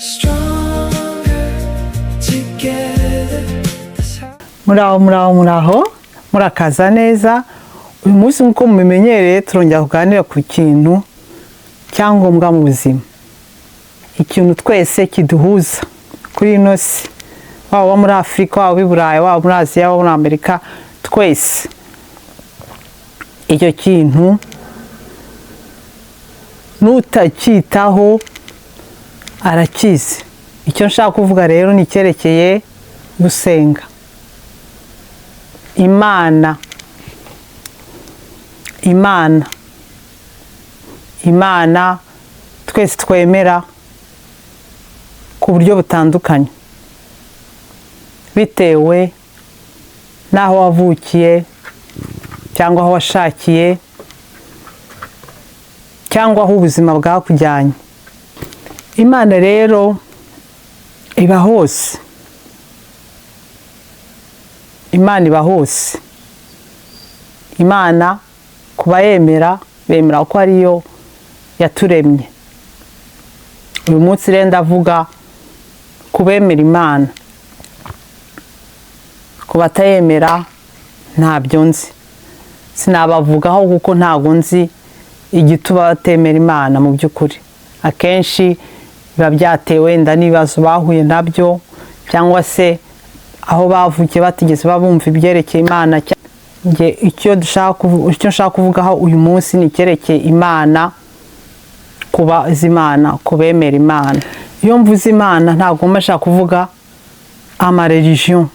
Stronger together. That's how. Muraho, muraho, muraho, murakaza neza. Uyu munsi, nk'uko mubimenyereye, turongera kuganira ku kintu cyangombwa mu buzima, ikintu twese kiduhuza kuri ino si, waba uba muri Afurika, waba i Burayi, waba muri Aziya, waba muri Amerika, twese icyo kintu n'utacyitaho arakizi. Icyo nshaka kuvuga rero ni icyerekeye gusenga Imana. Imana, Imana twese twemera ku buryo butandukanye, bitewe n'aho wavukiye cyangwa aho washakiye cyangwa aho ubuzima bwakujyanye. Imana rero iba hose, Imana iba hose. Imana ku bayemera, bemera ko ariyo yaturemye. Uyu munsi rero ndavuga ku bemera Imana. Ku batayemera ntabyo nzi, sinabavugaho kuko ntabwo nzi igituma batemera Imana. Mu by'ukuri, akenshi biba byatewe wenda n'ibibazo bahuye nabyo, cyangwa se aho bavukiye batigeze babumva ibyerekeye Imana. Njye icyo nshaka kuvugaho uyu munsi ni icyerekeye Imana, kubaza Imana, ku bemera Imana. Iyo mvuze Imana, ntabwo mba nshaka kuvuga amareligion,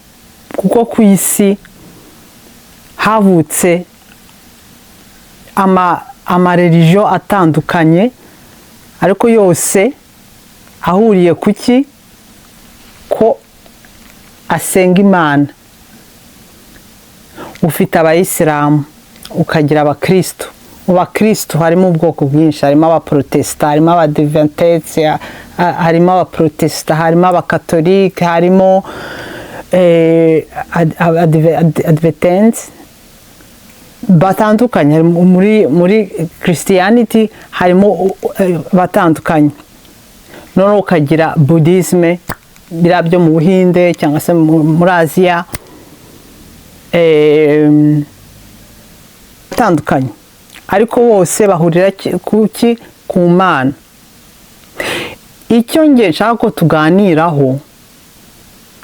kuko ku isi havutse amareligion atandukanye, ariko yose ahuriye ku ki? Ko asenga Imana. Ufite Abayisilamu, ukagira Abakirisitu. Mu Bakirisitu harimo ubwoko bwinshi: harimo Abaporotesita, harimo Abadiventisite, harimo Abaporotesita, harimo Abakatolike, harimo Adventiste batandukanye. Muri Christianity harimo batandukanye. Noneho ukagira Buddhisme, biriya byo mu Buhinde cyangwa se muri Aziya, atandukanye, ariko bose bahurira kuki? Ku Mana. Icyo nge nshaka ko tuganiraho,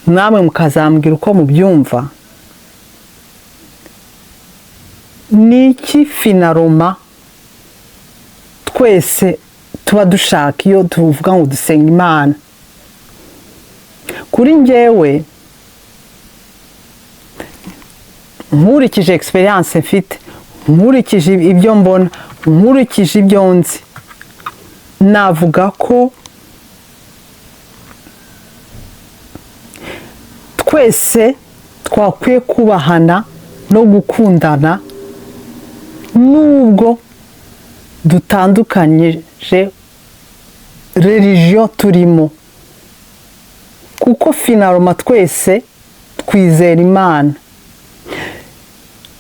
namwe mukazambwira uko mubyumva, ni iki finalement twese tuba dushaka iyo tuvuga ngo dusenga Imana? Kuri njyewe, nkurikije experience mfite, nkurikije ibyo mbona, nkurikije ibyo nzi, navuga ko twese twakwiye kubahana no gukundana nubwo dutandukanyije religion turimo, kuko finalement twese twizera Imana.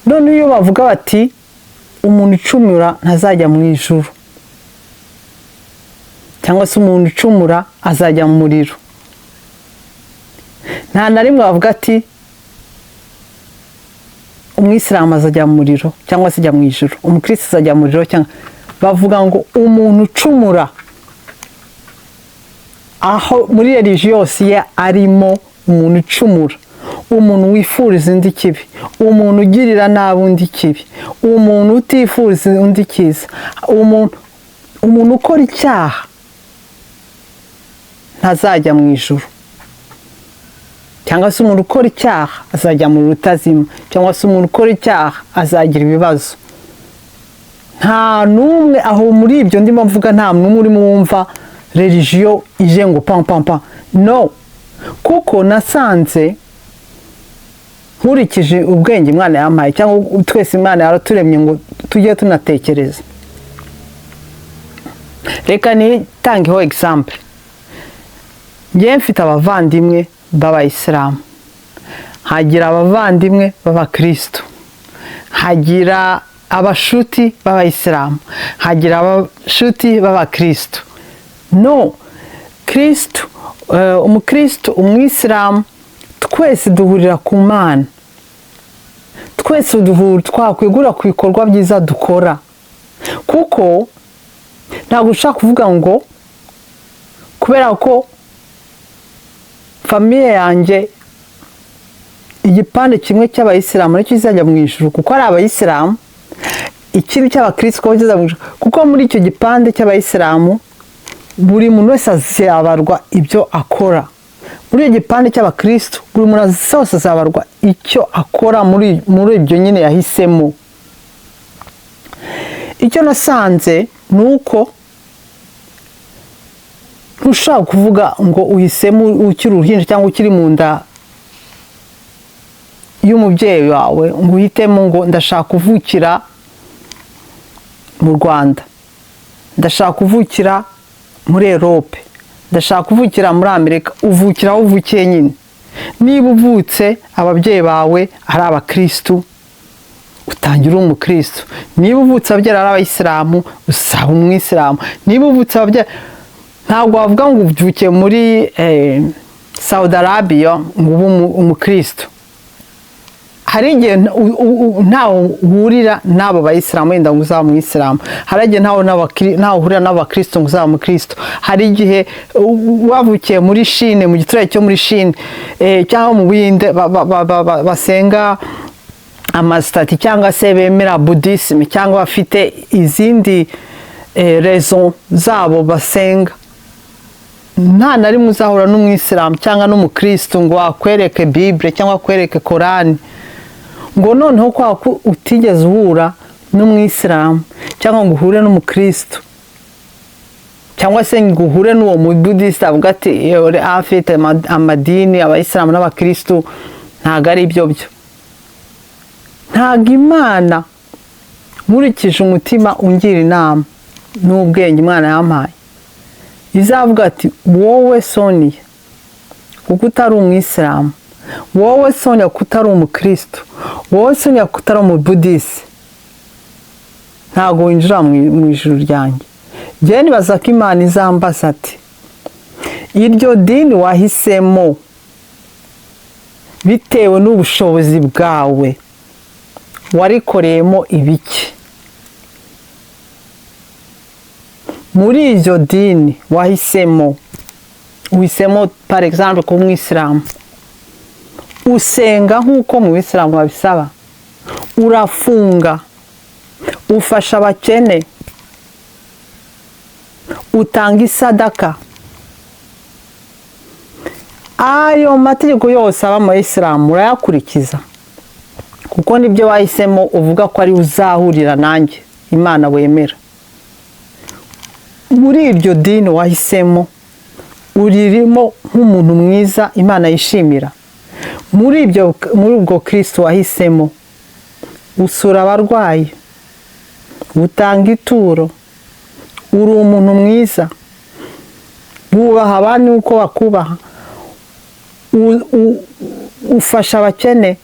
None iyo bavuga bati umuntu ucumura ntazajya mu ijuru, cyangwa se umuntu ucumura azajya mu muriro, nta na rimwe bavuga ati umwisilamu azajya mu muriro cyangwa se ajya mu ijuru, umukirisitu azajya mu muriro. Cyangwa bavuga ngo umuntu ucumura, aho muri religion yose ye arimo, umuntu ucumura, umuntu wifuriza undi kibi, umuntu ugirira nabi undi kibi, umuntu utifuriza undi cyiza, umuntu ukora icyaha ntazajya mu ijuru, cyangwa se umuntu ukora icyaha azajya mu rutazima, cyangwa se umuntu ukora icyaha azagira ibibazo. Nta n'umwe aho muri ibyo ndimo mvuga, nta n'umwe urimo wumva religion ije ngo pam pam pam. No, kuko nasanze, nkurikije ubwenge Imana yampaye, cyangwa twese Imana yaraturemye ngo tujye tunatekereza, reka nitangeho example. Ngewe mfite abavandimwe b'Abayisilamu, hagira abavandimwe b'Abakirisitu, hagira abashuti b'Abayisilamu, hagira abashuti b'Abakirisitu. No kirisitu. Umukristo, umwisilamu, twese duhurira ku Mana. Twese duhura, twakwigura ku bikorwa byiza dukora, kuko ntabwo ushaka kuvuga ngo kubera ko famille yanjye igipande kimwe cy'abayisilamu nicyo kizajya mu ijuru kuko ari abayisilamu, ikindi cy'abakristo ko kizajya mu ijuru, kuko muri icyo gipande cy'abayisilamu buri muntu wese azabarwa ibyo akora. Muri icyo gipande cy'abakristo buri muntu wese azabarwa icyo akora muri ibyo nyine yahisemo. Icyo nasanze ni uko ntushobora kuvuga ngo uhisemo ukiri uruhinja cyangwa ukiri mu nda y'umubyeyi wawe ngo uhitemo ngo ndashaka kuvukira mu Rwanda, ndashaka kuvukira muri Europe, ndashaka kuvukira muri Amerika. Uvukira aho uvukiye nyine. Niba uvutse ababyeyi bawe ari abakristu, utangira uri umukristu. Niba uvutse ababyeyi ari abayisilamu, usaba umwisilamu. Niba uvutse ababyeyi, ntabwo wavuga ngo uvukiye muri Saudi Arabia ngo ube umukristu. Hari igihe ntawe uhurira n'abo bayisilamu wenda ngo uzaba umwisilamu. Hari igihe ntawe uhurira n'abakristo ngo uzaba umukristo. Hari igihe wavukiye muri Chine, mu giturage cyo muri Chine, cyangwa mu Buhinde basenga amasitati cyangwa se bemera Buddhism cyangwa bafite izindi raison zabo basenga, nta na rimwe uzahura n'umwisilamu cyangwa n'umukristo ngo akwereke Bible cyangwa akwereke Korani. Ngo noneho kwa ko utigeze uhura n'umwisilamu cyangwa ngo uhure n'umukristo cyangwa se ngo uhure n'uwo mubudisite avuga ati afite amadini abayisilamu n'abakristo, ntabwo ari ibyo byo. Ntabwo Imana, nkurikije umutima ungira inama n'ubwenge Imana yampaye, izavuga ati wowe Sonia kuko utari umwisilamu, wowe Sonia kuko utari umukristo, wowe Sonia kuko utari umubudisi, ntabwo winjira mu ijuru ryanjye. Njyewe nibaza ko Imana izambaza ati iryo dini wahisemo bitewe n'ubushobozi bwawe warikoreyemo ibiki? Muri iryo dini wahisemo, uhisemo par exemple kuba umwisilamu, usenga nk'uko mu bisilamu babisaba, urafunga, ufasha abakene, utanga isadaka, ayo mategeko yose aba mu isilamu urayakurikiza, kuko nibyo wahisemo uvuga ko ari uzahurira nanjye Imana wemera. Muri iryo dini wahisemo uririmo nk'umuntu mwiza Imana yishimira. Muri ibyo, muri ubwo Kristo wahisemo, usura abarwayi, utanga ituro, uri umuntu mwiza, wubaha abandi uko bakubaha, ufasha abakene,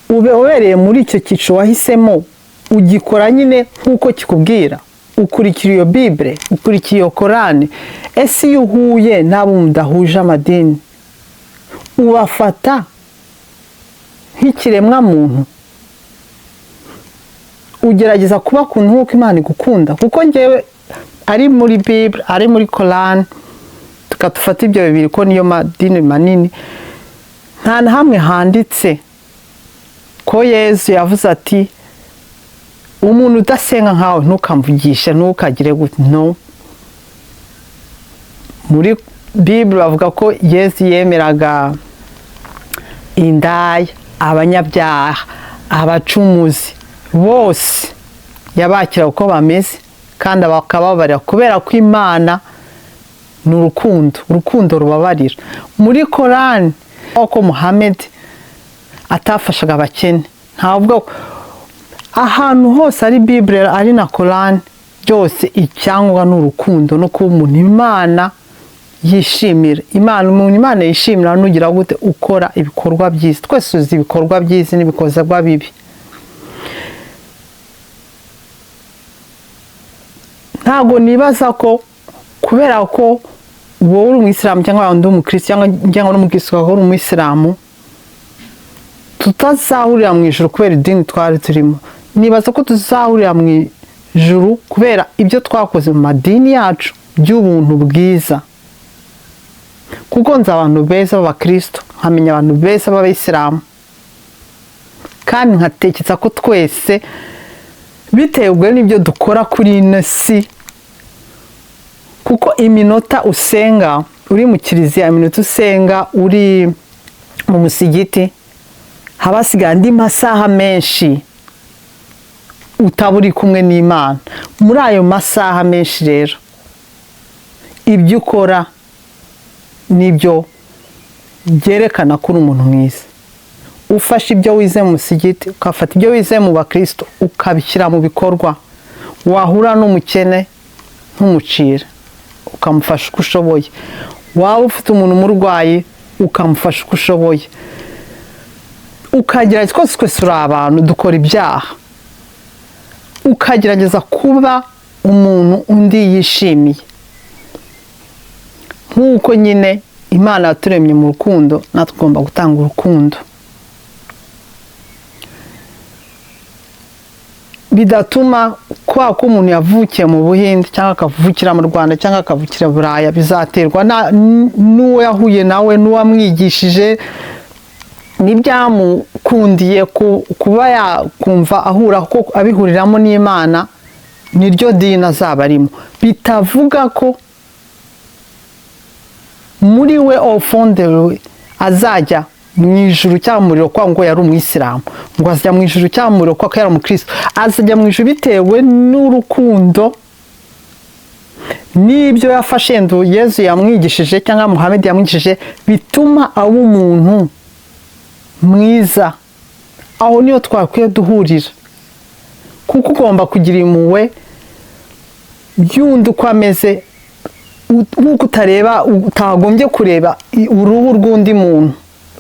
ube ubereye muri icyo cyiciro wahisemo, ugikora nyine nk'uko kikubwira, ukurikira iyo Bible, ukurikira iyo Korani. Ese iyo uhuye n'abo mudahuje amadini, ubafata nk'ikiremwa muntu? Ugerageza kubakunda nk'uko Imana igukunda? Kuko njyewe ari muri Bible, ari muri Korani, tukatufata ibyo bibiri ko niyo madini manini, nta na hamwe handitse ko Yezu yavuze ati umuntu udasenga nkawe ntukamvugishe, ntukagire gute. No, muri Bible bavuga ko Yezu yemeraga indaya, abanyabyaha, abacumuzi bose, yabakira uko bameze kandi bakababarira, kubera ko Imana ni urukundo, urukundo rubabarira. Muri Korani ko Muhammad atafashaga abakene, ntabwo ahantu hose ari Bible ari na Korani, byose icyangwa ni urukundo no kuba umuntu Imana yishimira. Imana, umuntu Imana yishimira nugira gute? Ukora ibikorwa byiza. Twese tuzi ibikorwa byiza n'ibikorwa bibi. Ntabwo nibaza ko kubera ko Wowe uri umuyisilamu cyangwa undi umukristo cyangwa uri umukristo ukaba uri umuyisilamu, tutazahurira mu ijuru kubera idini twari turimo. Nibaza ko tuzahurira mu ijuru kubera ibyo twakoze mu madini yacu by'ubuntu bwiza, kuko nzi abantu beza b'abakristo, nkamenya abantu beza b'abayisilamu, kandi nkatekereza ko twese bitewe n'ibyo dukora kuri ino si, kuko iminota usenga uri mu kiliziya, iminota usenga uri mu musigiti, haba hasigaye andi masaha menshi utaba uri kumwe n'Imana. Muri ayo masaha menshi rero, ibyo ukora nibyo byerekana ko uri umuntu mwiza. Ufashe ibyo wize mu musigiti, ugafata ibyo wize mu bakristo, ukabishyira mu bikorwa, wahura n'umukene ntumucira, ukamufasha uko ushoboye, waba ufite umuntu umurwayi ukamufasha uko ushoboye, ukagerageza, twese twese turi abantu dukora ibyaha, ukagerageza kuba umuntu undi yishimiye, nk'uko nyine Imana yaturemye mu rukundo, natwe tugomba gutanga urukundo. Bidatuma kwa ko umuntu yavukiye mu Buhinde cyangwa akavukira mu Rwanda cyangwa akavukira Buraya, bizaterwa n'uwo yahuye nawe, n'uwamwigishije, n'ibyamukundiye kuba yakumva ahura ko abihuriramo n'Imana, niryo dini azaba arimo. Bitavuga ko muri we au fond de lui azajya mu ijuru cyangwa umuriro kwa ngo yari umuyisilamu, ngo azajya mu ijuru cyangwa umuriro kwa ko yari umukristo. Azajya mu ijuru bitewe n'urukundo n'ibyo yafashe ndu Yezu yamwigishije cyangwa Muhammed yamwigishije, bituma aba umuntu mwiza. Aho niyo twakwiye duhurira, kuko ugomba kugira impuhwe y'undi uko ameze, nk'uko utareba, utagombye kureba uruhu rw'undi muntu.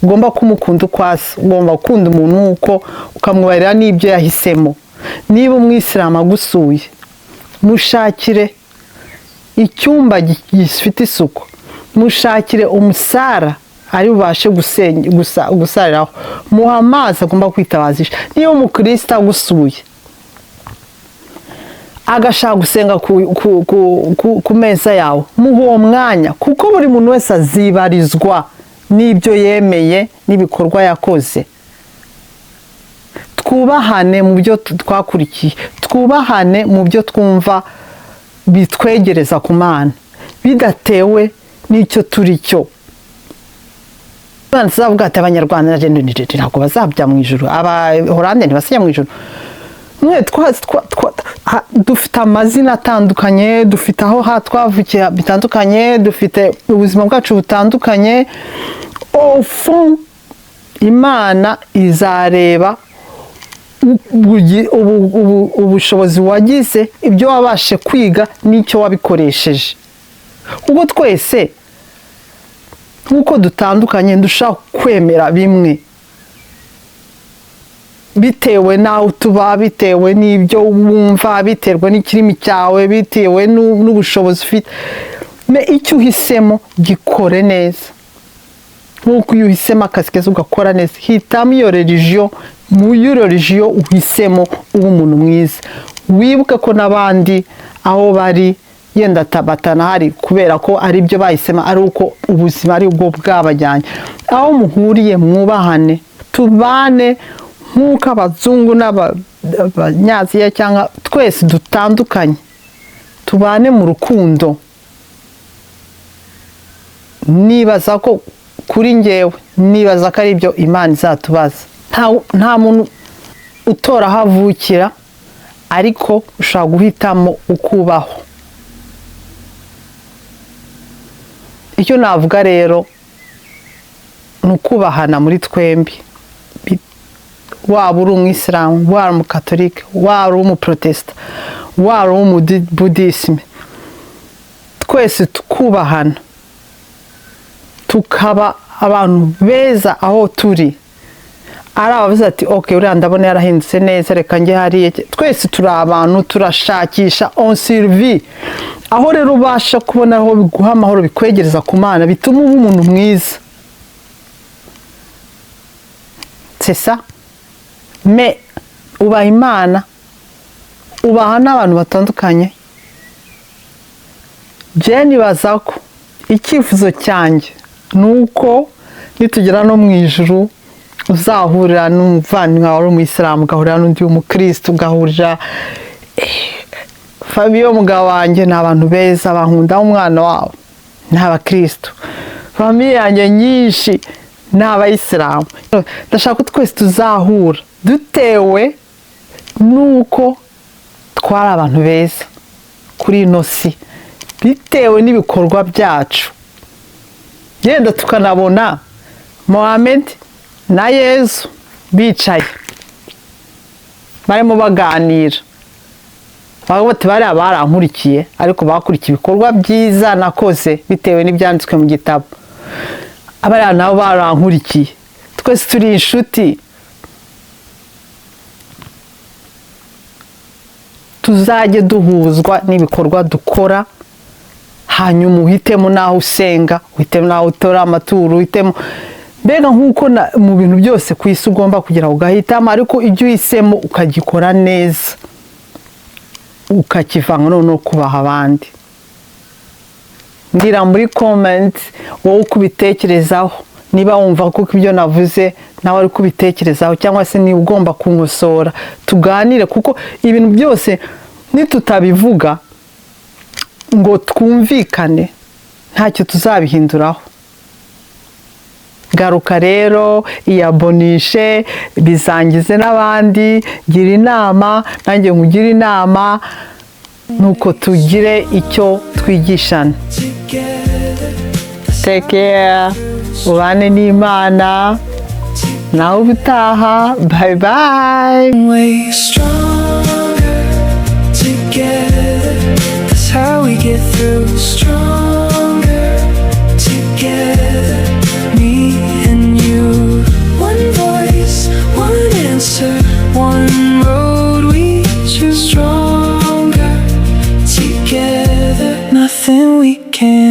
Ugomba kumukunda uko asa, ugomba gukunda umuntu nk'uko, ukamwubarira n'ibyo yahisemo. Niba umwisilamu agusuye, mushakire icyumba gifite isuku, mushakire umusara ari bubashe gusariraho, muha amazi agomba kwitabazisha. Niba umukristo agusuye agashaka gusenga ku meza yawe, muha uwo mwanya, kuko buri muntu wese azibarizwa n'ibyo yemeye n'ibikorwa yakoze. Twubahane mu byo twakurikiye, twubahane mu byo twumva bitwegereza ku Mana, bidatewe n'icyo turi cyo. Tuzavuga ati Abanyarwanda ntabwo bazabya mu ijuru, Abahorande ntibasajya mu ijuru. Mwe dufite amazina atandukanye, dufite aho twavukiye bitandukanye, dufite ubuzima bwacu butandukanye. Au fond, Imana izareba ubushobozi wagize, ibyo wabashe kwiga n'icyo wabikoresheje. Ubwo twese nk'uko dutandukanye dushaka kwemera bimwe, bitewe n'aho tuba, bitewe n'ibyo wumva, biterwa n'ikirimi cyawe, bitewe n'ubushobozi ufite. Me icyo uhisemo gikore neza, nk'uko iyo uhisemo akazi keza ugakora neza. Hitamo iyo religion, mu iyo religion uhisemo uba umuntu mwiza. Wibuke ko n'abandi aho bari yenda batanahari kubera ko ari byo bahisemo, ari uko ubuzima ari bwo bwabajyanye. Aho muhuriye mwubahane, tubane nk'uko abazungu n'abanyaziya cyangwa twese dutandukanye, tubane mu rukundo. Nibaza ko kuri njyewe, nibaza ko ari byo Imana izatubaza. Nta muntu utora aho avukira, ariko ushobora guhitamo ukubaho. Icyo navuga rero ni ukubahana muri twembi, waba uri umwisilamu, waba uri umukatolike, waba uri umuprotesita, waba uri umubudisime, twese tukubahana, tukaba abantu beza aho turi. Ari abavuze ati ok, uriya ndabona yarahindutse neza, reka njye hariya. Twese turi abantu, turashakisha, on survit. Aho rero ubasha kubona aho biguha amahoro, bikwegereza ku Mana, bituma uba umuntu mwiza, c'est ça. Mais ubaha Imana, ubaha n'abantu batandukanye. Je nibaza ko icyifuzo cyanjye ni uko nitugera no mu ijuru, uzahurira n'umuvandimwe wawe w'umuyisilamu, ugahurira n'undi w'umukristo, ugahurira. Fabio, umugabo wanjye, ni abantu beza, bankunda umwana wabo, ni abakristo. Famille yanjye nyinshi ni abayisilamu. Ndashaka ko twese tuzahura dutewe n'uko twari abantu beza kuri ino si, bitewe n'ibikorwa byacu. Yenda tukanabona Mohamed na Yezu bicaye barimo baganira, bavuga bati: "Bariya barankurikiye, ariko bakurikiye ibikorwa byiza nakoze bitewe n'ibyanditswe mu gitabo. Abariya nabo barankurikiye, twese turi inshuti." Tuzajye duhuzwa n'ibikorwa dukora, hanyuma uhitemo n'aho usenga, uhitemo n'aho utora amaturo, uhitemo mbega nk'uko mu bintu byose ku isi ugomba kugira ngo ugahitamo, ariko ibyo uhisemo ukagikora neza, ukakivanga noneho kubaha abandi. Mbwira muri comment wowe uko ubitekerezaho, niba wumva kuko ibyo navuze nawe ari kubitekerezaho, cyangwa se niba ugomba kunkosora, tuganire, kuko ibintu byose nitutabivuga ngo twumvikane ntacyo tuzabihinduraho. Garuka rero, iyabonishe, bisangize n'abandi, gira inama nanjye nkugire inama, nuko tugire icyo twigishana. Together. Take care, ubane n'Imana, nawe ubutaha. Bye bye. Way stronger together. That's how we get through. Stronger together. Me and you. One voice, one answer, one road we choose. Stronger together. Nothing we can't.